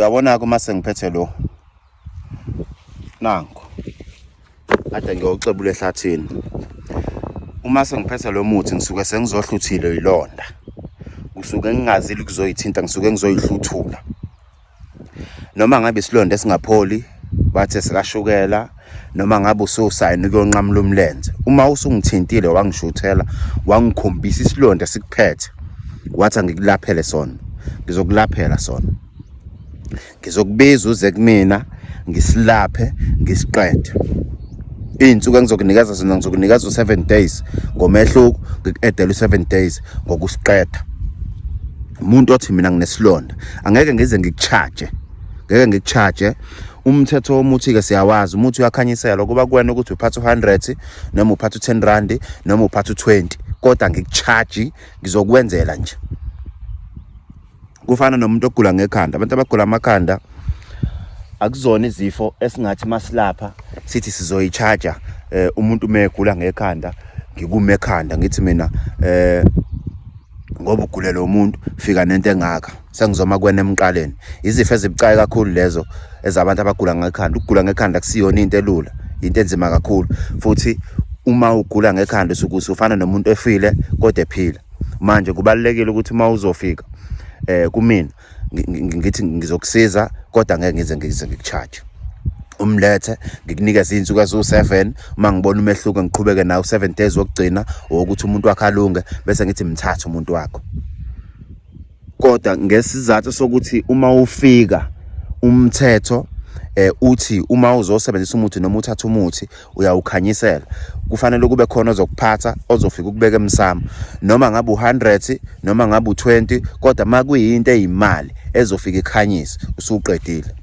Uyabona-ke uma sengiphethe lo nanku kade ngiyocebula ehlathini. Uma sengiphethe lo muthi ngisuke sengizohluthile ilonda, ngisuke ngingazile ukuzoyithinta, ngisuke ngizoyihluthula. Noma ngabe isilonda esingapholi bathe sikashukela noma ngabe ususayina ukuyonqamula umlenze, uma usungithintile wangishuthela wangikhombisa isilonda esikuphethe wathi angikulaphele sona, ngizokulaphela sona. Ngizokubiza uze kumina ngisilaphe ngisiqede. Iy'nsuku engizokunikeza zona ngizokunikeza u-7 days ngomehluko, ngiku-edele u-7 days ngokusiqeda. Umuntu othi mina nginesilonda angeke ngize ngikucharge, ngeke ngikucharge. Umthetho womuthi-ke siyawazi, umuthi uyakhanyiselwa, kuba kuwena ukuthi uphatha u-100 noma uphatha u-10 rand noma uphatha u-20, kodwa ngikucharge, ngizokwenzela nje. Kufana nomuntu ogula ngekhanda. Abantu abagula amakhanda akuzona izifo esingathi masilapha sithi sizoyi-charge umuntu uma egula ngekhanda, ngikume ekhanda ngithi mina ngoba ugulela umuntu fika nento engaka sengizoma kuwena emqaleni. Izifo ezibucayi kakhulu lezo ezabantu abagula ngekhanda. Ukugula ngekhanda akusiyona into elula, into enzima kakhulu, futhi uma ugula ngekhanda usuke usufana nomuntu efile kodwa ephila. Manje kubalulekile ukuthi uma uzofika kumina ngithi ngizokusiza, kodwa ngeke ngize ngiku-charge. Umlethe ngikunikeze iy'nsuku eziwu-7, uma ngibona umehluko ngiqhubeke nawo 7 days wokugcina wokuthi umuntu wakhe alunge, bese ngithi mthathe umuntu wakho. Kodwa ngesizathu sokuthi uma ufika umthetho uthi uma uzosebenzisa umuthi noma uthatha umuthi uyawukhanyisela, kufanele kube khona ozokuphatha ozofika ukubeka emsamo, noma ngabe u-100 noma ngabe u-20, kodwa uma kuyinto eyimali ezofika ikhanyise usuqedile.